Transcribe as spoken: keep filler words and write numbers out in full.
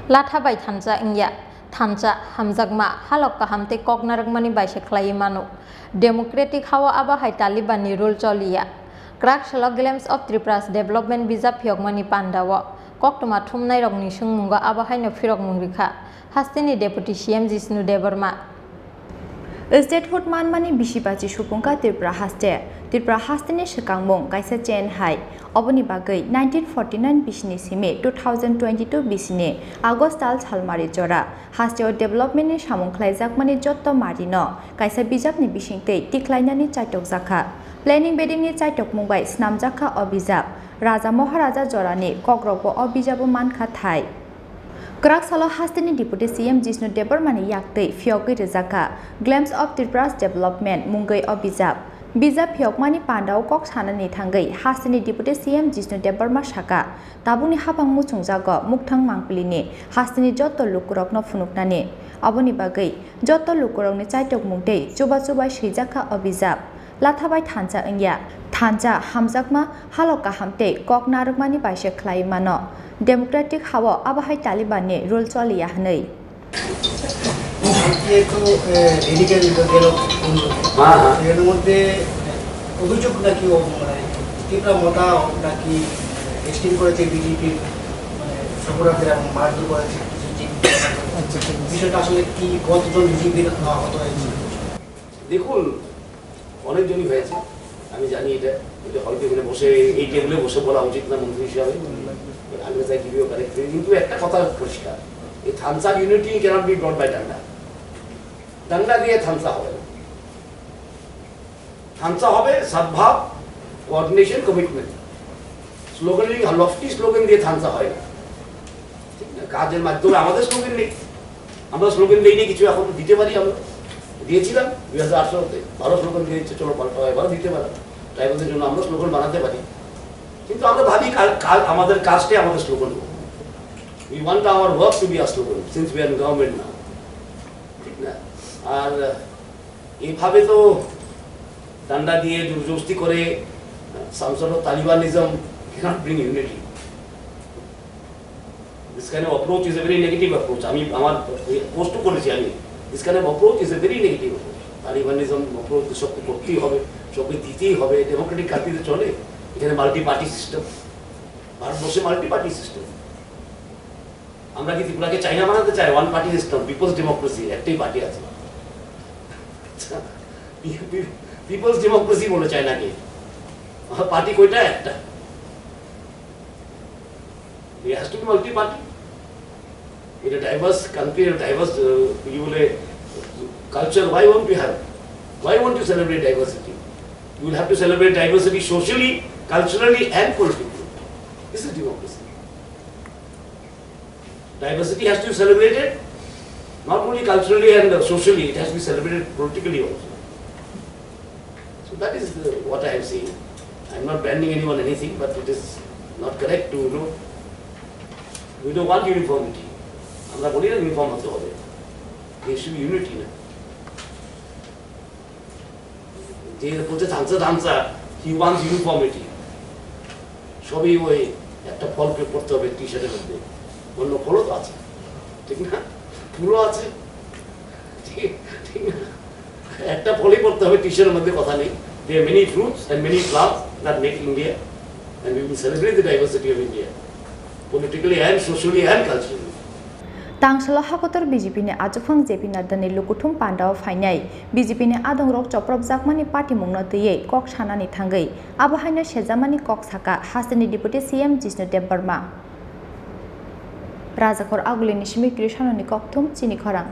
Latha bai thansa wngya, thansa, hamjakma, halok kaham tei kok narwkmani bai se khlaiwi mano. Democratic hao abo hai Taliban ni rule choliya. Kwrak salo Glimpse of Tripura's Development bijap phiyokmani pandao koktwma thumnairokni swngmungo abo haino phirokmung rikha hasteni Deputy C M Jishnu Debbarma. Statehood manmani bisi bachi supungkha Tripura haste. Tripura hasteni swkangmung kaisa chain hai. Oboni bagwi nineteen forty nine bisini simi two thousand twenty two bisini August tal salmari jora hasteo development ni samung khlaijakmani jotto marino kaisa bijapni bisingtwi tiklainani chaitokjakha. Planning bedingni chaitokmung bai snamjakha o bijap. Raja Maharaja jorani kokrokbo o bijabo mankha thai. Kwrak salo hasteni Deputy C M Jishnu Debbarmani yaktwi phiyogwi rwjakha Glimpse of Tripura's Development mungwi o bijap. Bijap phiyokmani pandao kok sanani thangwi hasteni Deputy C M Jishnu Debbarma saka, tabukni haphang muchungjago mukthang mangpilini hasteni jotto lukurokno phunuknani. Oboni bagwi jotto lukurokni chaitokmung tei chubachu bai swijakha o bijap. Latha bai thansa wngya. Thansa, hamjakma, halok kaham tei kok narwkmani bai se khlaiwi mano. Democratic hao abo hai Taliban ni rule choliya hwnwi. ये तो रेडिकल हाँ, हाँ। এর মধ্যে অভিযোগ নাকি ও, মানে, তীব্র মোটা নাকি এক্সটিম করেছে বিজেপির, মানে, সাপোর্টারদের এবং মারধর করেছে বিজেপি। আচ্ছা, ঠিক আছে। বিষয়টা আসলে কি, কতজন বিজেপির আহত হয়েছে? দেখুন, অনেকজনই হয়েছে, আমি জানি এটা। এটা হয়তো এখানে বসে, এই টেবিলে বসে বলা উচিত না মন্ত্রী হিসাবে। But unless I give you a correct figure, কিন্তু একটা কথা পরিষ্কার, এই থানসার unity cannot be brought by ডান্ডা। ডান্ডা দিয়ে থানসা হবে না। থানসা হবে সদ্ভাব, coordination, commitment. Sloganing, lofty slogan দিয়ে থানসা হয় না। ঠিক না? কাজের মাধ্যমে আমাদের স্লোগান নেই। আমরা স্লোগান দেইনি কিছু, এখন দিতে পারি আমরা। দিয়েছিলাম দুই হাজার আঠারোতে, ভালো স্লোগান দিয়েছে, চলো পাল্টা হয়, ভালো দিতে পারো। ট্রাইবালদের জন্য আমরা স্লোগান বানাতে পারি। কিন্তু আমরা ভাবি কাল, কাল আমাদের কাজটাই আমাদের স্লোগান হোক। We want our work to be a slogan since we are in government now. ঠিক না? আর এভাবে তো ডান্ডা দিয়ে জোরজবস্তি করে some sort of Talibanism cannot bring unity. This kind of approach is a very negative approach. আমি আমার পোস্টও করেছি আমি, this kind of approach is a very negative approach. Talibanism approach, সবকে করতেই হবে, সবকে দিতেই হবে, ডেমোক্রেটিক কান্ট্রিতে চলে। এখানে মাল্টি পার্টি সিস্টেম, ভারতবর্ষে মাল্টি পার্টি সিস্টেম। আমরা কি ত্রিপুরাকে চাইনা বানাতে চাই? One party system, people's democracy, একটাই পার্টি আছে। পিপলস ডেমোক্রেসি বলে চাইনাকে। পার্টি কয়টা? একটা। It has to be multi party. In a diverse country, a diverse, uh, you will, uh, culture, why won't you have? Why won't you celebrate diversity? You will have to celebrate diversity socially, culturally, and politically. This is democracy. Diversity has to be celebrated not only culturally and, uh, socially, it has to be celebrated politically also. So that is, uh, what I am saying. I am not branding anyone anything, but it is not correct to, you know, we don't want uniformity. আমরা বলি না ইউনিফর্ম হতে হবে, there should be unity না। যে বলছে থানসা থানসা, he wants uniformity। সবই ওই একটা ফল পে-, পড়তে হবে টি শার্টের মধ্যে, অন্য ফলও তো আছে, ঠিক না? ফুলও আছে, ঠিক, ঠিক না? একটা ফলই পড়তে হবে টি শার্টের মধ্যে, কথা নেই। There are many fruits and many flowers that make India, and we will celebrate the diversity of India, politically and socially and culturally. Tangsalo hakotor B J P ni achuphang J P Nadda ni lukuthum pandao phainai. B J P ni adongrok chopropjakmani patimungno twiwi kok sanani thangwi abo haino sejamani kok saka hasteni Deputy C M Jishnu Debbarma. Rajakhor Agulini simi Krishanoni kokthum chini khorang.